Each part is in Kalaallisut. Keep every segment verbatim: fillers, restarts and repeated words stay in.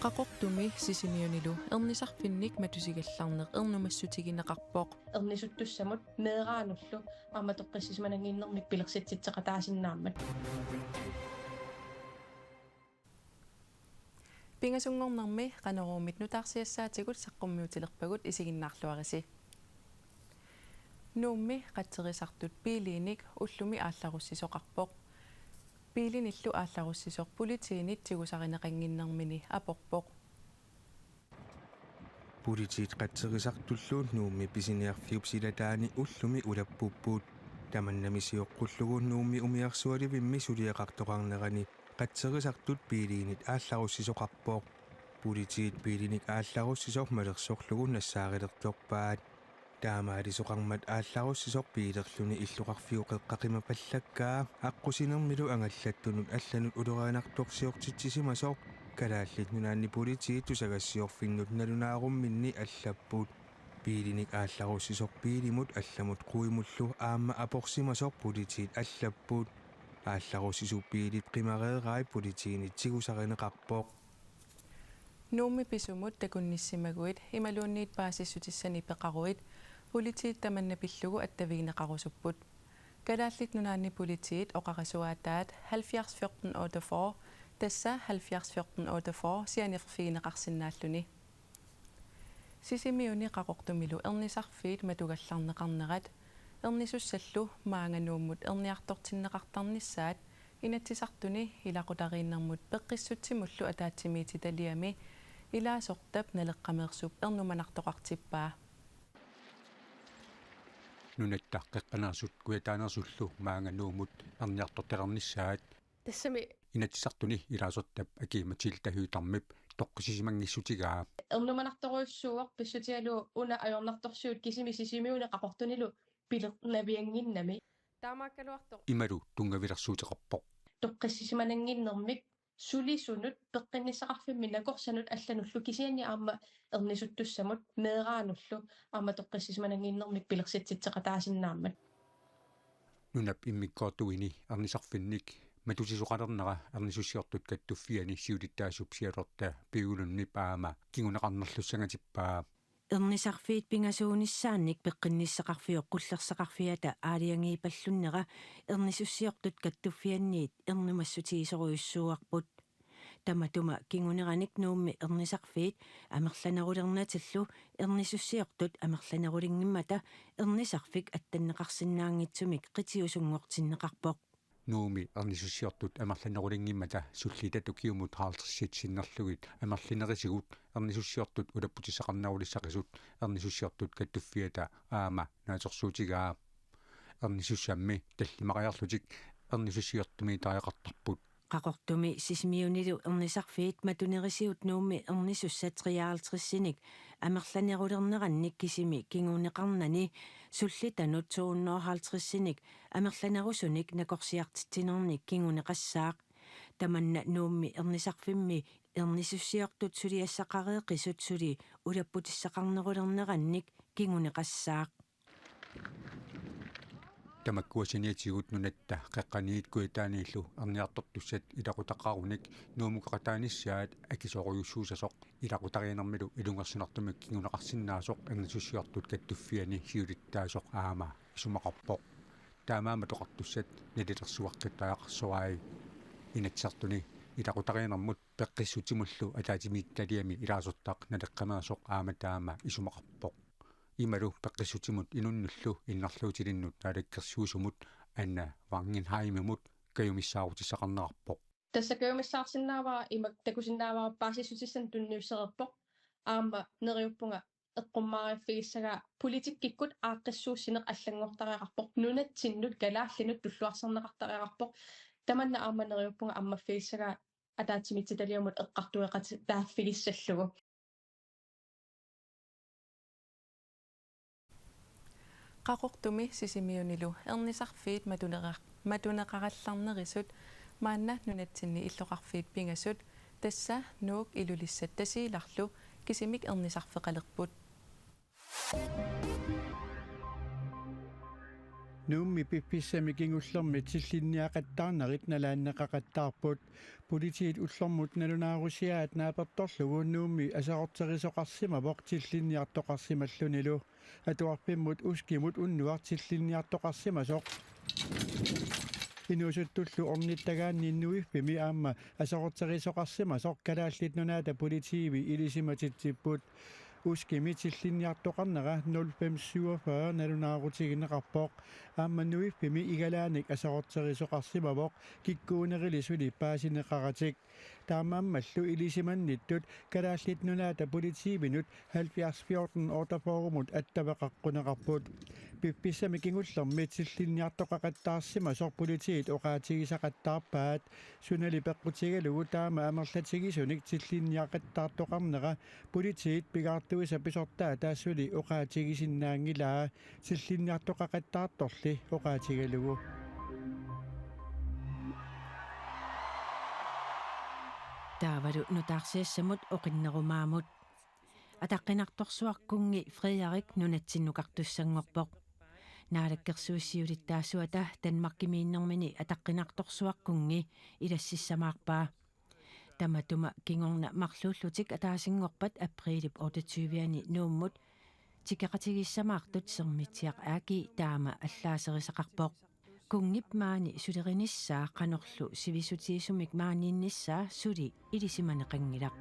Qaqortumi Sisimiunilu ernisarfinnik matusigallarneq ernumassutigineqarpoq. Ernisuttussamut meeraanullu aamma toqqissisimanannginnermik pilersitsitseqataasinnaammat. Pingasunngornermi Qanoruumit nutaarsiassaatigut saqqummiutilerpagut, isiginnaarluarisi. Nuummi qatserisartut biiliinik ullumi aallarussisoqarpoq. Biilinillu aallarussisoq politiinit tigusarineqannginnermini aporpoq. Politiit qatserisartullu Nuummi pisiniarfiup silataani ullumi ulappupput. Tamannami sioqqullugu Nuummi umiarsualivimmi suliaqartoqarnerani qatserisartut biiliinit aallarussisoqarpoq. Politiit biilinik aallarussisoq malersorlugu nassaarilertorpaat. Taamaalisoqarmat aallarussisoq biilerluni illoqarfiup qeqqa qimapallakkaa aqqusinermilu angallattunut allanut ulorianartorsiortitsisimasoq Kalaallit Nunaanni Politiit tusagassiorfinnut nalunaarumminni allapput. Biilinik aallarussisoq biilimut allamut quimullu aamma aporsimasoq politiit allapput. Aallarussisup biilit qimareerai politiinit tigusarineqarpoq. Nuummi pisumut takunnissimaguit imaluunniit paasissutissani peqaruit politiit tamanna pillugu attavigineqarusupput. Kalaallit Nunaanni Politiit oqarasuaataat halvfjerds fjorten otteogfyrre, tassa halvfjerds fjorten otteogfyrre sianerfigineqarsinnaalluni. Sisimiuni Qaqortumilu ernisarfiit matugallarneqarnerat ernisussallu maanga Nuummut erniartortinneqartarnissaat Inatsisartuni ilaqutariinnermut peqqissutsimullu ataatsimiititaliami ilaasortap Naleqqameersup ernumanartoqartippaa. Nunatta qeqqanerassut kujataanersullu maanga Nuummut erniartortalernissaat. Tassami Inatsisartuni ilaasortap Aki-Matilda Høegh-Damip toqqissisimanngissutigaa. Ernumanartorujussuuvoq pissutigalugu una ajornartorsiut kisimi Sisimiuni Qaqortunilu pilernaviannginnami. Taamaakkaluartoq. Imalu tunngavilersuuteqarpoq. Toqqissisimanannginnermik sulisunut peqqinnissaqarfimmi nakorsanut allanullu kisianni aamma ernisuttussamut meeraanullu aamma toqqissisimanannginnermik pilersitsitseqataasinnaammat. Nunap immikkoortuini ernisarfinnik matusisoqalernera ernisussiortut kattuffianni siulittaasup sialuarta Piulunni paama kinguneqarnerlussangatippaa. Ernisarfiit pingasuunissaannik peqqinnissaqarfiup qullersaqarfiata aalajangiipallunnera ernisussiortut kattuffianniit ernumassutigisorujussuuarput. Tamatuma kinguneranik Nuummi ernisarfiit amerlanerulernatillu ernisussiortut amerlanerulinngimmata ernisarfik attanneqarsinnaanngitsumik qitiusunngortinneqarpoq. Nuummi ernisussiortut amerlanerulinngimmata sullitat ukiumut halvtredsit sinnerlugit amerlinerisigut ernisussiortut ulapputissaqarnerulissaqisut ernisussiortut kattuffiata aamma naatsorsuutigaa. Ernisussammi tallimariarlutik ernisussiortumiitariaqartarput. Qaqortumi Sisimiunilu ernisarfiit matunerisigut Nuummi ernisussat treoghalvtredsinik amerlanerulernerannik kisimi kinguneqarnani sullitanut to hundrede og halvtredsinik amerlanerusunik nakorsiartitsinernik kinguneqassaaq. Tamanna Nuummi ernisarfimmi ernisussiortut suliassaqareeqisut suli ulapputissaqarnerulernerannik kinguneqassaaq. Tamakkua saniatigut nunatta qeqqaniit kujataaniillu erniartortussat ilaqutaqarunik Nuummukaqqataanissaat akisoorujussuussasoq ilaqutariinnermilu ilungersunartumik kinguneqarsinnaasoq ernisussiortut kattuffianni siulittaasoq aamma isumaqarpoq. Taamaammat oqartussat nalilersuaqqittariaqarsorai. Inatsisartuni ilaqutariinnermut peqqissutsimullu ataatsimiititaliami ilaasortaq Naleqqameersoq aamma taama isumaqarpoq. Imalu peqqissutsimut inunnullu innarluutilinnut naalakkersuisumut Anna Wangenheimimut kajumissaarutissaqarnerarpoq. Tassa kajumissaarsinnaavara ima takusinnaavara paasissutissanik tunniussereerpoq. Aamma neriuppunga eqqummaariffigissagaa politikkikkut aaqqissuussineq allanngortariaqarpoq. Nunatsinnut kalaallinut tulluarsarneqartariaqarpoq. Tamanna aamma neriuppunga ammaffigissagaa ataatsimiititaliamut eqqartueqatitaaffigissallugu. Qaqortumi Sisimiunilu ernisarfiit matuneqa-, matuneqarallarnerisut maanna nunatsinni illoqarfiit pingasut, tassa Nuuk, Ilulissat Tasiilarlu, kisimik ernisarfeqalerput. Nuummi piffissami kingullermi tillinniaqattaarnerit nalaanneqaqattaarput. Politiit ullormut nalunaarusiaat naapertorlugu Nuummi aserorterisoqarsimavoq tillinniartoqarsimallunilu. Atuarfimmut Uskimut unnuaq tillinniartoqarsimasoq inuusuttullu ornittagaanni Nuiffimi aamma aserorterisoqarsimasoq Kalaallit Nunaata Politiivi ilisimatitsipput. Uskimi tillinniartoqarnera nul fem syvogfyrre nalunaarutigineqarpoq. Aamma Nuiffimi igalaanik aserorterisoqarsimavoq kikkuunerili suli paasineqaratik. Taamaammallu ilisimannittut Kalaallit Nunaata Politiivinut halvfjerds fjorten otteogfyrremut attaveqaqquneqarput. Piffissami kingullermi tillinniartoqaqattaarsimasoq politiit oqaatigisaqattaarpaat. Sunali peqqutigalugu taama amerlatigisunik tillinniaqattaartoqarnera politiit pingaartuisa pisortaata suli oqaatigisinnaanngilaa. Tillinniartoqaqattaartorli oqaatigalugu. Taavalu nutaarsiassamut oqinnerumaamut. Ataqqinartorsuaq kunngi Frederik nunatsinnukartussanngorpoq. Naalakkersuisut siulittaasuata Danmarkimiinnermini ataqqinartorsuaq kunngi ilassissamaarpaa. Tamatuma kingorna marluullutik ataasinngorpat aprilip otteogtyve-ani Nuummut tikeqatigissamaartut Sermitsiaq A/S taama allaaserisaqarpoq. Kunngip maani sulerinissaa qanorlu sivisutigisumik maaniinnissaa suli ilisimaneqanngilaq.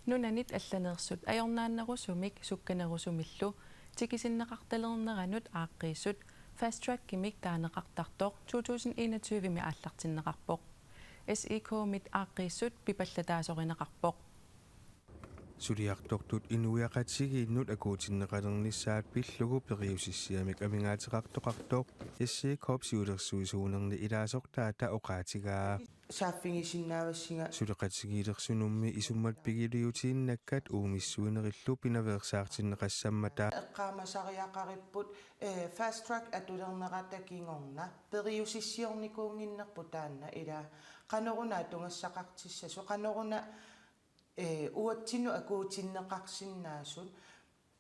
Nunanit allaneersut ajornaannerusumik sukkanerusumillu tikisinneqartalerneranut aaqqiissut Fast Trackimik taaneqartartoq to tusind enogtyve-mi aallartinneqarpoq. S E K-mit aaqqiissut pipallataasorineqarpoq. Suliartortut inuiaqatigiinnut akuutinneqalernissaat pillugu periusissiamik amigaateqartoqartoq S E K-p siulersuisuunerni ilaasortaata oqaatigaa. Saaffigisinnaavassinga. Suleqatigiilersunummi isummat pigiliutiinnakkat uumissuinerillu pinaveersaartinneqassammata. Eqqaamasariaqaripput, eh, Fast Track atulernerata kingorna periusissiornikuunnginnerput taanna, ila qanoruna atugassaqartissasoq, qanoruna, eh, uatsinnut akuutinneqarsinnaasut.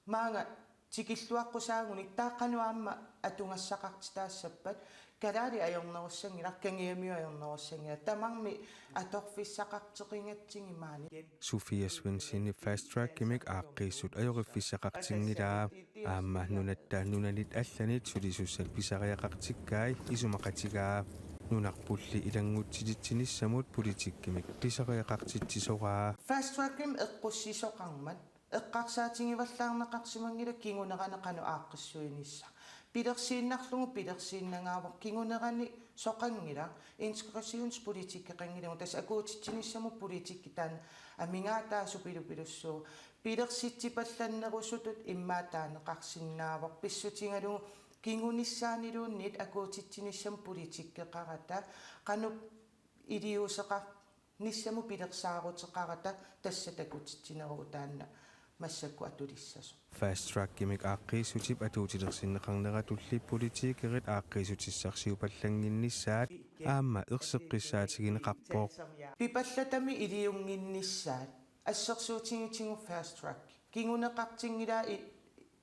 Maanga tikilluaqqusaagunik taava qanoq aamma atugassaqartitaassappat, kalaallit ajornerussanngilaq, kangiamiut ajornerussanngilaq, tamarmik atorfissaqarteqingatsigit maani. Sofia Svendsenip Fast Trackimik aaqqiissut ajoriffissaqartinngilaa. Aamma nunatta nunanit allanit sulisussat pisariaqartikkai isumaqatigaa. Nunarpulli ilanngutsititsinissamut politikkimik pisariaqartitsisoraa. Fast Trackimik eqqussisoqarmat eqqarsaatigivallaarneqarsimanngilaq kingunerani qanoq aaqqissuinissaq. Pilersiinnarlugu pilersiinnangaavoq, kingunerani soqanngilaq, integrationspolitikkeqanngilagut, tassa akuutitsinissamut politikki taanna amigaataasoq pilupilussuuvoq. Pilersitsipallannerusutut immaqa taaneqarsinnaavoq, pissutigalugu kingunissaanniluunniit akuutitsinissamut politikkeqarata, qanoq iliuuseqarnissamut pilersaaruteqarata, tassa takutitsineruvoq taanna massakkut atulissasoq. Fast Trackimik aaqqiissutip atuutilersinneqarneratulli politikerit aaqqiissutissarsiupallannginnissaat aamma erseqqissaatigineqarpoq. Pipallatami iliunnginnissaat assersuutigitigut Fast Track kinguneqartinngilaa, i-,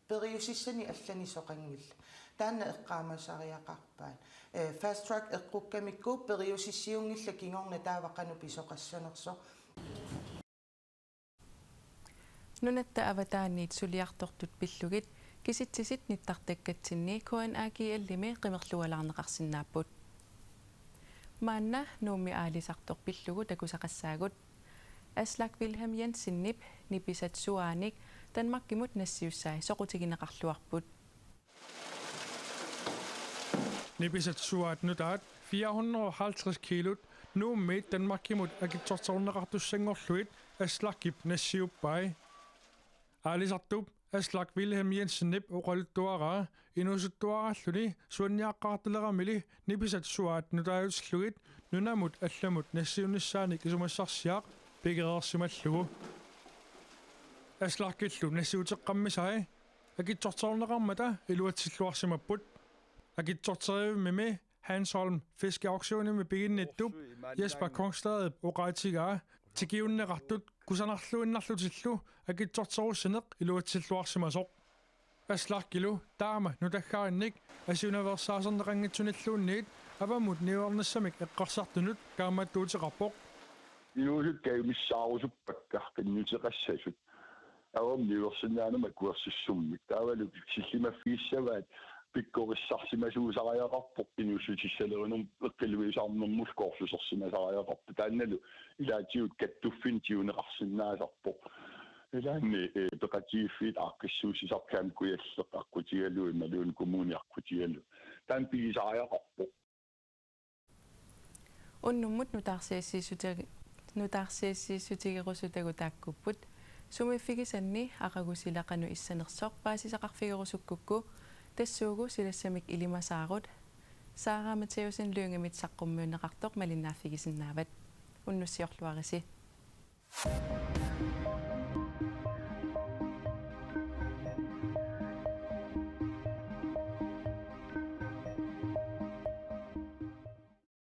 periusissanik allanik soqanngillat. Taanna eqqaamasariaqarpaat. Eh, Fast Track eqqukkamikku periusissiunngillat kingorna taava qanoq pisoqassanersoq. Nunatta avataaniit suliartortut pillugit kisitsisit nittartakkatsinni K N A G L-imi qimerlualaarneqarsinnaapput. Maanna Nuummi aalisartoq pillugu takusaqassaagut. Aslak Wilhelm Jensenip nipisat suaanik Danmarkimut nassiussai soqutigineqarluarput. Nipisat suaat nutaat fire hundrede og halvtreds kilut Nuummiit Danmarkimut akitsorterneqartussanngorlugit Aslakip nassiuppai. Aalisartup Aslak Wilhelm Jensenip oqaluttuaraa inuusuttuaraalluni suanniaqqaartaleramili nipisat suaat nutaajutillugit nunamut allamut nassiunnissaannik isumassarsiaq pigereersimallugu. Aslakillu nassiuteqqammisai akitsorterneqarmata iluatsilluarsimapput. Akitsorterivimmimi Hanstholm Fiskeauktionimi piginnittup Jesper Kongstadip oqaatigaa tikiunneqartut kusanarluinnarlutillu akitsorterussineq iluatsilluarsimasoq. Aslak Kilu taama nutaqqarinnik asunaveersaarneqanngitsunilluunniit avammut niuernissamik eqqarsartunut kaammattuuteqarpoq. Inuusutut kajumissaarusuppakka qinnuteqassasut. Avammut niuersinnaanera akuersissummik. Taavalu sillimaffigissavaat pikkorissarsimasuusariaqarpoq inuussutissalerunermut eqqiluisarnermullu koorsusersimasariaqarpoq. Taannalu ilaatigut kattuffimmik tiguneqarsinnaasarpoq. Ilaanni, eh, peqatigiiffiit aaqqissuussisarput Camp Kujalleq aqqutigalugu imaluunniit kommuni aqqutigalugu. Taanna pigisariaqarpoq. Unnummut nutaarsiassiissuti-, nutaarsiassiissutigerusutagut taakkuupput. Sumiiffigisanni aqagu sila qanoq issanersoq paasisaqarfigerusukkukku, tassuugu silassamik ilimasaarut Sara Mathæussen Lyngemit saqqummiunneqartoq malinnaaffigisinnaavat. Unnussiorluarisi.